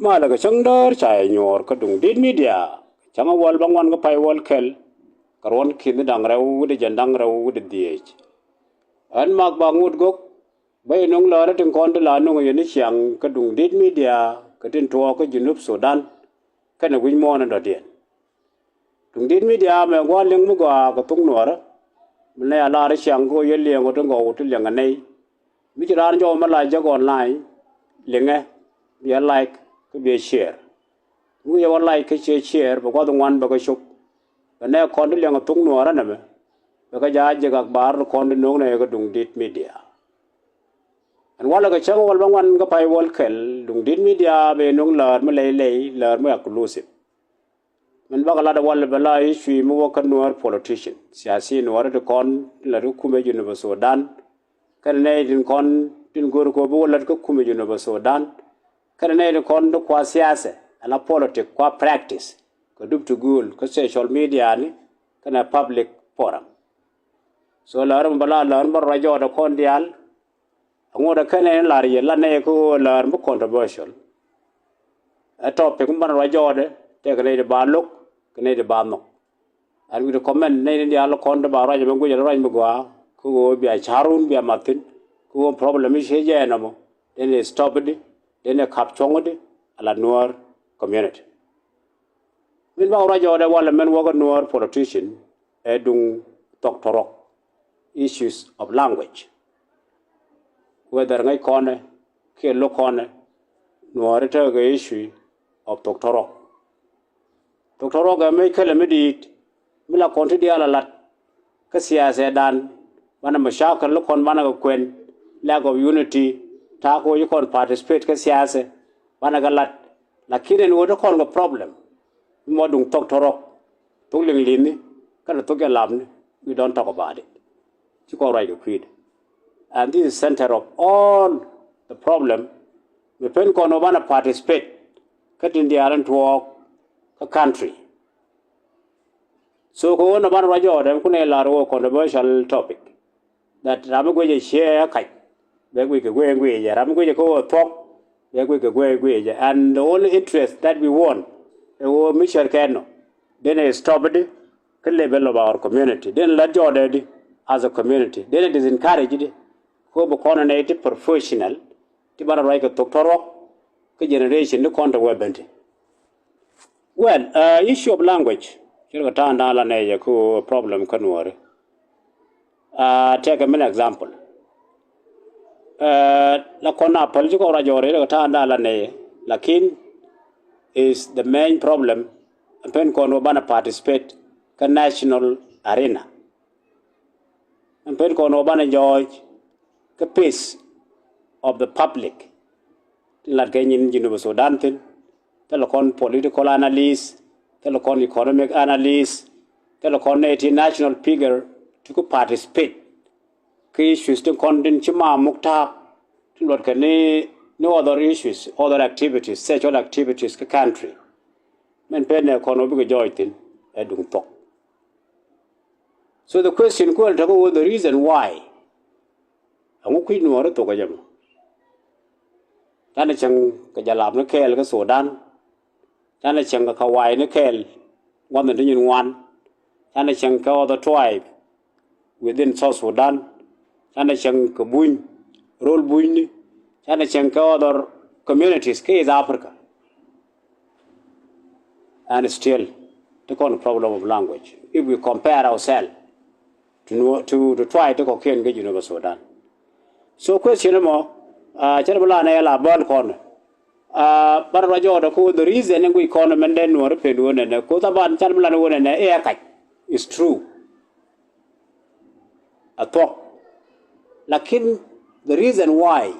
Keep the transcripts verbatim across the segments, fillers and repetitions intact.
Malɛ kɛ cäŋ däär ca yɛ nyuɔɔr kä Duŋdi̱t Media, cäŋ a wäl bäŋuan kä pay wäl kɛl, kɛ ruɔ̱n ki̱n da̱ŋ rɛw wi̱cdɛ jiɛn da̱ŋ rɛw wi̱cdɛ dhieec. Ɣän Mak Baŋut Gök, bä yɛ nöŋ läär tin kɔn ti la nöŋ yɛ ni ciaŋ kä Duŋdi̱t Media, kɛ tin tuɔɔk kä Junub Sudan, kɛnɛ wi̱c muɔ̱ɔ̱n in dɔ̱diɛn. Duŋdi̱t Media mɛ gua̱a̱r liŋ mi gɔaa kɛ thok Nuäärä. Mi nɛy a lar ciaŋ kä ɣöö yɛ liɛŋ ɣöö ti gɔw ti liɛŋ ɛ nɛy. Mi ci raan jɔw mi la jek online, liŋɛ, bia like kä bia share. Mi yɛ wä like kä cie share, bɛ gua̱th ŋuan bɛ kɛ cop. Bɛ nɛy kɔn ti liɛŋ ɛ thok Nuäärä nɛmɛ, bɛ kɛ jaa jek akbar ti kɔn ti no̱o̱ŋ nɛy kä Duŋdi̱t Media. Ɛn walɛ kɛ cäŋ wäl bäŋuan kä pay wäl kɛl, Duŋdi̱t Media bɛ nöŋ läär mi lɛy lɛy, läär mi exclusive. Min bakɛ lat ɛ walɛ bɛ la issue mi wä kä Nuäär politician, siasi Nuäärä ti kɔn tin lät kä kumɛ Junub Sudan, kɛnɛ nɛy tin kɔn tin go̱o̱r kɛ ɣöö bi wä lät kä kumɛ Junub Sudan, kɛnɛ nɛy tin kɔn ti kua siasa, ala politic kua practice kɛ dup ti gööl kä social media ni, kɛnɛ public forum. So läär mi bä la, läär mi bä ruac jɔɔdɛ kɔn diaal. Aŋot ɛ kɛnɛ in lar yɛ la nɛy kä ɣöö läär mi controversial. Ɛ topic mi banɛ ruac jɔɔdɛ, tëëkɛ nɛy ti ba lo̱k, kɛ nɛy ti ba nhɔk. Ɛn wi̱i̱ ti comment nɛy ni diaal kɔn ti ba ruac ɛmɛ guic ala ruac mi gɔaa, kä ɣöö bia ca̱run bia mat thi̱n, kä ɣöö problem mi ciɛ jɛ ɛn ɛmɔ, dee ni stop di, dee ni kap cuɔ̱ŋ di, ala Nuäär community. Min bakɛ ruac jɔɔdɛ walɛ min wä kä Nuäär politician, ɛ duŋ thok tɔrɔk, issues of language. Whether ŋäc kɔnɛ kiɛ lo̱k kɔnɛ, Nuääri tekɛ issue of thok tɔrɔk. Thok tɔrɔk ɛ mec kälɛ mi di̱i̱t mi la kɔn ti diaal a lat kä siasɛdan, banɛ mashakil ni kɔn banɛ kɛ kuɛn, lack of unity, ta̱a̱ kɛ wä ci kɔn participate kä siasɛ, banɛ kɛ lat. Lakin ɛn ɣöö te kɔn kɛ problem mi mɔ duŋ thok tɔrɔk, thok liŋ li̱thni, kɛnɛ thok jɛ lapni, we don't talk about it. Ci kɔn ruac kɛ kui̱dɛ. And this is center of all the problem. Mi pen kɔn ɣöö banɛ participate kä tin diaal in tuɔɔk kä country. So kɛ ɣöö nɔ banɛ ruac jɔɔdɛ, kunɛ lar ɣöö controversial topic that ram mi guicɛ ciɛ kac, bɛ guic kɛ guic guicɛ, ram mi guicɛ kɛ ɣöö thuɔ̱k, bɛ guic kɛ guic guicɛ. And the only interest that we want ɛ ɣöö mi cär kɛ nɔ, denɛ stop di kä level of our community, denɛ lät jɔɔdɛ di as a community, denɛ disencourage di kä bi kɔn nɛ ti professional ti banɛ ruac kɛ thok tɔrɔk kä generation ni kɔn te wee ben ti. Well, uh, issue of language, ci rɔ kɛ ta̱a̱ da̱a̱n la nɛy jɛ ku problem kä Nuääri. Uh, take a mini example. Uh, la kɔn a päl ci kɔn ruac jɔɔri rɔ kɛ ta̱a̱ da̱a̱n la nɛy, lakin is the main problem. Pen kɔn wä banɛ participate kä national arena. Pen kɔn wä banɛ jɔɔc kä peace of the public. Tin lat kɛ nyin Junub Sudan thin, thilɛ kɔn political analyst, thilɛ kɔn economic analyst, thilɛ kɔn nɛy ti national figure ti ku participate kä issues tin kɔn tin ci ma muk ta̱a̱p, tin luɔt kɛ ni, ni other issues, other activities, sexual activities kä country. Min pen nɛ kɔn wä bikɛ jɔɔc thin ɛ duŋ thok. So the question kuɛl tekɛ wä the reason why. Ɛŋu kui̱ Nuɔɔri thok ɛ jɛ mɔ? Canɛ cieŋ kɛ jalap ni kɛɛl kä Sudan. Canɛ cieŋ kɛ kawai ni kɛɛl gua̱th ni ti nyin ŋuan. Canɛ cieŋ kɛ other tribe within South Sudan. Canɛ cieŋ kɛ buny, rol bunyni. Canɛ cieŋ kɛ other communities kä East Africa. And still, ti kɔn problem of language if we compare ourselves to, to, to try ti kɔkiɛn kä Junub Sudan. So question mɔ, uh, cɛ bi la nɛ la bäl kɔn. Uh, but rɔ jɔɔdɛ ko the reason in guic kɔn mɛn dɛ Nuɔɔri pen wä nɛnɛ ko thaban can bi la ni wä nɛnɛ ɛ kac is true. A thuɔk. Lakin the reason why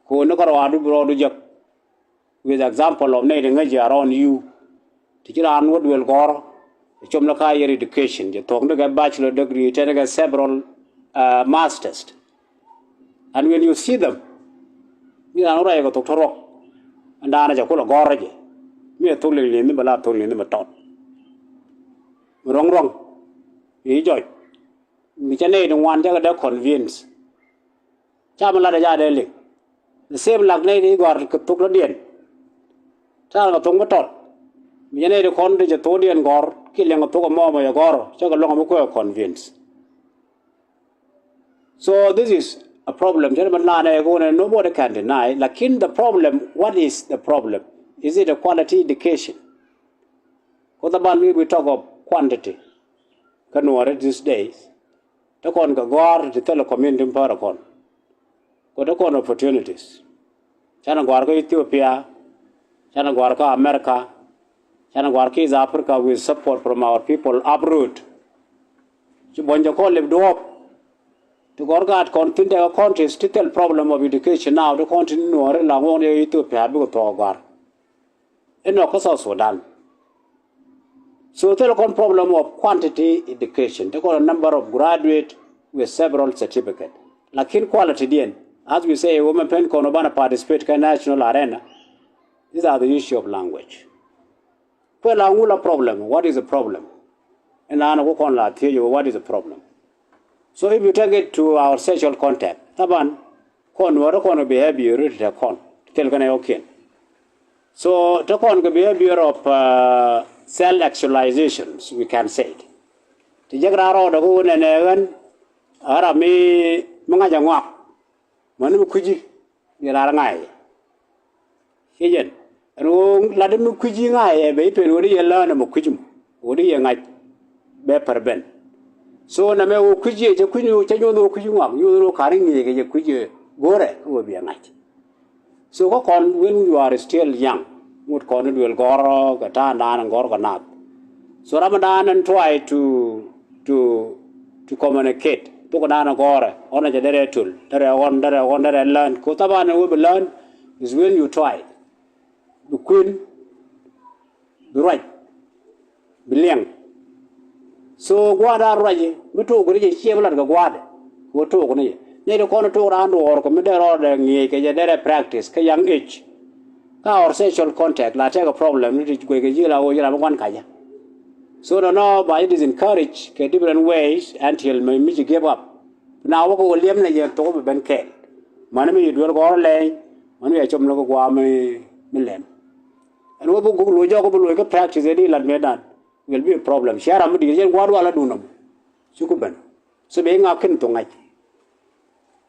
ko ni kɔrɔ adu bi rɔɔdu jek with example of nɛy ti ŋäc around you. Ti ci raan wä duel gɔ̱rä, ti com ni ka higher education, jɛ thuɔ̱k ni kɛ bachelor degree, tɛn kɛ several, uh, masters. And when you see them, mi raan wä ruac kɛ thok tɔrɔk, ɛn daanɛ cɛ kulɛ gɔ̱rä jɛ. Mi ɛ thok liŋ liŋ ni bɛ la thok liŋ ni bɛ tɔt. Mi ruɔ̱ŋ ruɔ̱ŋ, mi jɔc. Mi cɛ nɛy ti ŋuan cɛ kɛ dee convince. Ca mi lat ɛ ca dee liŋ. The same lak nɛy ti gɔ̱a̱r kɛ thok tɔ̱diɛn. Ta̱a̱ kɛ thok mi tɔt mi jɛ nɛy ti kɔn ti jɛ thokdiɛn gɔ̱r kiɛ liɛŋ kɛ thok ɛmɔ mɔ jɛ gɔ̱r cä kɛ luäŋ mi kuɛ convince. So this is a problem. Cɛ ni mi naan ɛ kɛ wunɛ nobody can deny. Lakin the problem, what is the problem? Is it a quality education? Ko thaban mi we talk of quantity kä Nuɔri these days. Te kɔn kɛ gɔ̱a̱r ti thilɛ community mi pär kɔn. Ko te kɔn opportunities. Canɛ gɔ̱a̱r kä Ethiopia, canɛ gɔ̱a̱r kä America, canɛ gɔ̱a̱r kä East Africa with support from our people abroad. Ci buɔ̱ny jɛ kɔn lip duɔ̱ɔ̱p. Ti gɔ̱r gaat kɔn thin tekɛ countries ti thil problem of education now ti kɔn tin Nuɔri la ŋuɔ̱kni Ethiopia bikɛ thuɔk gɔ̱a̱r. Inɔ kä South Sudan. So thil kɔn problem of quantity education. Te kɔn a number of graduate with several certificate. Lakin quality diɛn, as we say, women pen kɔn banɛ participate kä national arena. These are the issue of language. Kuɛ la ŋu la problem, what is the problem? Ɛn an ku kɔn la thiec, what is the problem? So if you take it to our social contact, thaban kɔn Nuɔri kɔn behavior ti te kɔn thil kɛn ɛ ɔkiɛn. So te kɔn kɛ behavior of uh, self actualizations, we can say it. Ti jek raa rɔɔdɛ ku nɛnɛ ɣän a ram mi mi ŋa̱c a ŋɔak. Mäni mi kui̱ci bi raar ŋa̱c. Ciɛ jɛn ɛn ɣöö lat mi kui̱ci ŋa̱c ɛ bɛ i̱ pen ɣöö di yɛ lään ɛmɔ kui̱ci mɔ ɣöö di yɛ ŋa̱c bɛ pär ben. So nɛmɛ ɣöö kui̱ci ɛ cɛ kui̱ci cɛ nyuɔth ɣöö kui̱ci ŋɔak nyuɔth ɣöö ka̱n ŋi̱i̱c kɛ cɛ kui̱ci go̱rɛ kä ɣöö bi ɛ ŋa̱c. So kä kɔn when you are still young, ŋut kɔn ni duel gɔr kɛ ta̱a̱ naan gɔr kɛ naath. So ram dan and try to to to communicate. Thok dan gɔr ɔn jɛ derɛ tul derɛ ɔn derɛ ɔn derɛ learn. Ko thaban we bi learn is when you try. Bi kuin bi ruac. Bi liɛŋ. So gua̱a̱r a ruac mi tok ni jɛ ciɛ bi lat kɛ gua̱a̱dɛ. Kɛ wä tok ni jɛ nɛy ti kɔn tok raan duɔɔr kɛ mi dee rɔɔdɛ ŋi̱eec kɛ jɛ derɛ practice kä young age. Kä our social contact la tekɛ problem ni ti guec kɛ ji̱ la wä ji̱ la mi gua̱n kacä. So nɔnɔ ba ji̱ disencourage kɛ different ways until mi mi ci give up. Na wä kɛ wä liɛm nɛ jɛ thok bi ben kɛɛl. Mäni mi ci duel gɔ̱r lɛny mäni mi ci com ni kɛ gua̱a̱ mi mi lɛm. Ɛn wä bi guk loc jɔk bi loc kä practice ɛ di lat mëë dan. Will be a problem. Ciɛ ram mi di̱i̱t yɛn gua̱a̱r wala duundɔm. Ci ku ben. So bɛ iŋa ken thok ŋa̱c.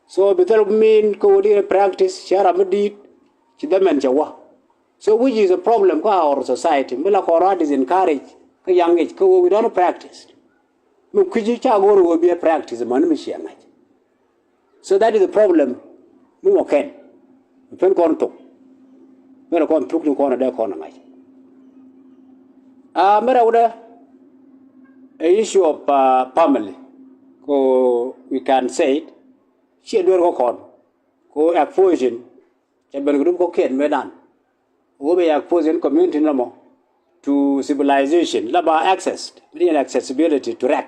So bi thil min kä wä di practice ciɛ ram mi di̱i̱t. Ci dhɛ mɛn cɛ wä. So which is a problem kä our society. Mi la kɔn rat is encourage kä young age kä wä we don't practice. Mi kui̱ci ca go̱r wä bi a practice mäni mi ciɛ ŋa̱c. So that is the problem. Mi mɔ kɛn mi pen kɔn thok. Mɛrɛ kɔn thuk ni kɔn a dee kɔn a ŋa̱c. A mɛrɛ wudɛ a issue of uh, family. Ko we can say it. Ciɛ duer kɔ kɔn ko exposure. Cɛ ben kɛ dup kɔ kiɛn mɛ dan. Wä bɛ exposure community nɔmɔ to civilization la ba access mi diɛn accessibility to rɛk.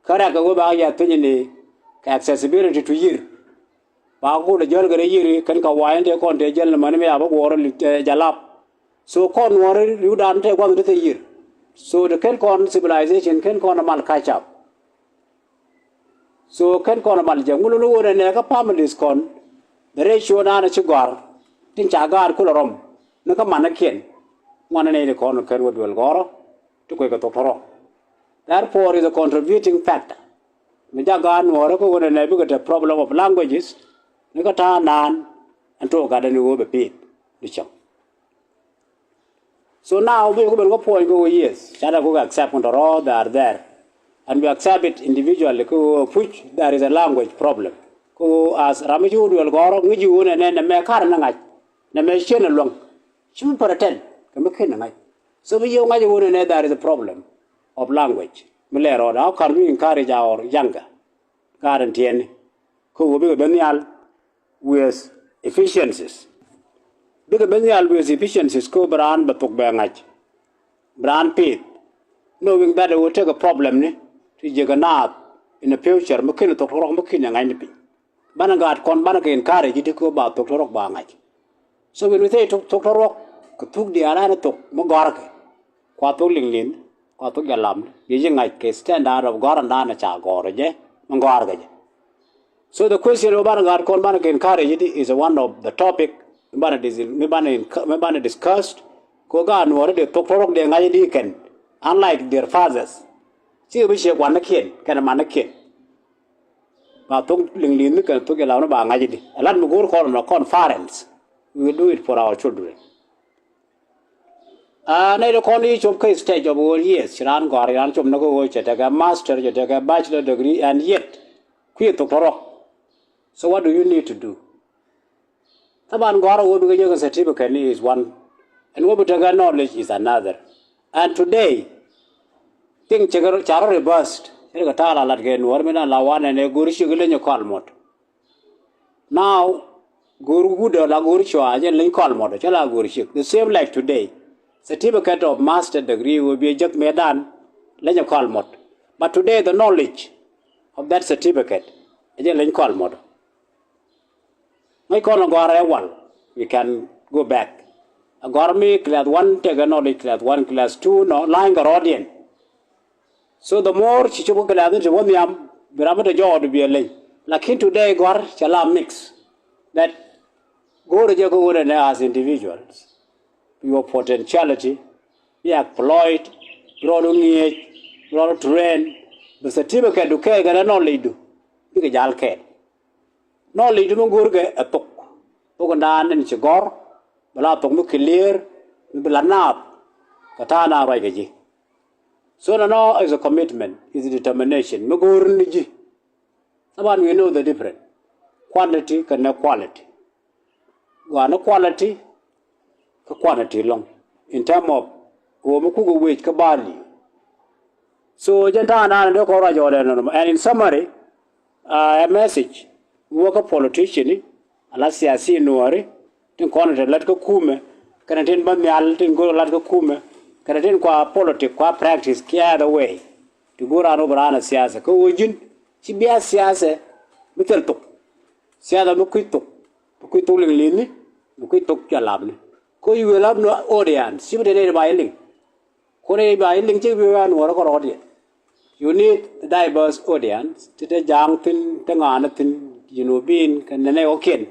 Kä rɛk kɛ wä ba ya thiny ni kɛ accessibility to yir. Ba ku dee jäl kɛ dee yir kɛn ka wa̱a̱ in te kɔn te jäl ni mäni mi a bä guɔ̱ɔ̱r jalap. So kɔn nuɔ̱ɔ̱ri riwdan te gua̱th te thil yir. So te ken kɔn civilization ken kɔn mal catch up. So ken kɔn mal jɛ ŋulu ni wun ɛnɛ kä families kɔn. The ratio naan ci gɔ̱a̱r tin ca gaar kulɛ rɔm ni kä manikiɛn. Ŋuan ni ni kɔn ken wä duel gɔ̱rɔ ti kuec kɛ thok tɔrɔ. Therefore is a contributing factor. Mi jak gaat nuɔɔri kä ɣöö nɛnɛ bikɛ te problem of languages ni kä ta̱a̱ naan. Ɛn tok gatdɛ ni ɣöö bɛ pi̱i̱th ni cäŋ. So now bi ku ben kä puɔ̱ny kä ɣöö yes, ca dee ku accept kun tɔ̱rɔ̱ they are there. And we accept it individually kä ɣöö puc there is a language problem. Kä ɣöö as ram mi ci wä duel gɔ̱rä ŋi̱ci ɣöö nɛnɛ nɛmɛ ka̱r ni ŋa̱c. Nɛmɛ ciën a luäŋ. Ci mi pretend kɛ mi ken ni ŋa̱c. So mi yio̱w ŋa̱c ɣöö nɛnɛ there is a problem of language. Mi lɛ rɔɔdɛ, how can we encourage our younger? Gaat in tiɛni kä ɣöö bikɛ ben nhial with efficiencies. Bikɛ ben nhial with efficiencies kä ɣöö bi raan bɛ thok bɛ ŋa̱c. Bi raan pi̱i̱th. Knowing that it will take a problem ni ti jiäkä naath in the future mi ken thok rɔk mi ken ɛ ŋa̱c ni piny. Banɛ gaat kɔn banɛ kɛ encourage ti kä ba thok tɔrɔk ba ŋa̱c. So when we say thok tɔrɔk kɛ thuk diaal an thok mi gɔ̱rkɛ. Kua thok liŋ liŋ kua thok jalam. Bi ji̱ ŋa̱c kɛ standard of gɔ̱rändan ca gɔ̱r jɛ mi gɔ̱rkɛ jɛ. So the question of banɛ gaat kɔn banɛ kɛ encourage ti is one of the topic mi banɛ dis- mi banɛ discussed. Kɛ ɣöö gaat Nuɔɔri dee thok tɔ̱rɔk dee ŋa̱c di kɛn, unlike their fathers. Cikɛ bi ciɛ gua̱nikiɛn kɛnɛ manikiɛn. Ba thok liŋ li̱i̱ni kɛnɛ thok jɛ lapni ba ŋa̱c di. Ɛ lat mi go̱o̱r kɔn nɔ kɔn parents. We will do it for our children. Aa, nɛy ti kɔn i̱ cop kä stage of ɣöö, yes, ci raan gɔ̱a̱r, ci raan cop ni kä ɣöö cɛ tekɛ master, cɛ tekɛ bachelor degree, and yet kui̱ thok tɔ̱rɔk. So what do you need to do? Thaban gɔ̱a̱r ɣöö bikɛ jek certificate ni is one, ɛn ɣöö bi tekɛ knowledge is another. And today, thing cɛ rɔ, ca rɔ reversed. Cɛ rɔ kɛ ta̱a̱ la lat kɛ Nuɔ̱ɔ̱r mi na la wanɛ nɛ go̱o̱r ciek leny kɔal mɔt. Now, go̱o̱r wut ɔ la go̱o̱r cua jɛ leny kɔal mɔt, cɛ la go̱o̱r ciek. The same like today. Certificate of master degree will be a jek mëëdan leny kɔal mɔt. But today the knowledge of that certificate ɛ jɛ leny kɔal mɔt. Ŋäc kɔn a gɔ̱a̱r ɛ wal, we can go back. A gɔ̱a̱r mi class one tekɛ knowledge, class one, class two, nɔ la̱ny kɛ rɔɔdiɛn. So the more ci cop kä class ni ti wä nhiam, bi ram mi te jɔɔk bi ɛ leny. Lakin today gɔ̱a̱r cɛ la mix. That go̱o̱rɛ jɛ kä ɣöö nɛ as individuals, your potentiality bi exploit, bi rɔɔdu ŋi̱eec, bi rɔɔdu train, bi certificate du kɛɛl kɛnɛ knowledge du bikɛ jal kɛɛl. Knowledge du mi go̱o̱rkɛ ɛ thok. Thok in daan in ci gɔ̱r, bi la thok mi clear, mi bi la naath kɛ ta̱a̱ na ruac kɛ ji̱. So nɔnɔ is a commitment, is a determination mi go̱o̱r ni ji̱. Thaban we know the difference. Quantity kɛnɛ quality. Gɔaa ni quality kä quantity lɔ̱ŋ in term of ɣöö mi kukɛ wec kä value. So jɛn ta̱a̱ naan dee kɔn ruac ɣɔt ɛn nɔnɔ. And in summary, uh, a message mi wä kä politician ni, ala siasi Nuɔɔri, tin kɔn te lät kä kumɛ, kɛnɛ tin bä nhial tin go̱r lät kä kumɛ, kɛnɛ tin kua politic kua practice kiɛ other way. Ti go̱r raan wä bi raan a siasa kä ɣöö ji̱n ci bia siasa mi thil thok. Siasa mi kui̱ thok, mi kui̱ thok liŋ li̱thni, mi kui̱ thok ca lapni. Kä you will have no audience, ci bi te nɛy ti ba yi liŋ. Kun i̱ ba yi liŋ cik bi wee a Nuɔɔri kärɔɔdiɛn. You need diverse audience, ti te ja̱a̱ŋ thi̱n, te ŋa̱a̱n thi̱n, Junubin kɛ nɛnɛ ɣɔ̱kiɛn.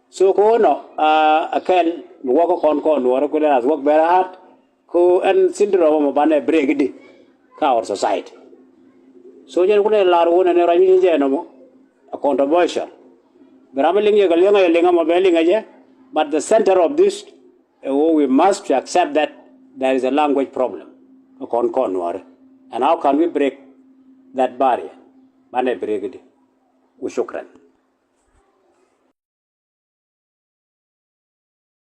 So kɛ ɣöö nɔ, aa, a kɛl mi wäkä kɔn kɔn Nuɔɔri kulɛ as work very hard. Kɛ ɣöö ɛn syndrome mɔ banɛ break di kä our society. So jɛn kunɛ lar wun ɛn ruac mi jɛ nɔmɔ a controversial. Bi ram mi liŋ yɛ kɛ liŋ a yɛ liŋ a mɔ bɛ liŋ a jɛ. But the center of this, ɛ ɣöö we must to accept that there is a language problem kä kɔn kɔn Nuɔɔri. And how can we break that barrier? Banɛ break di. Wa shukran.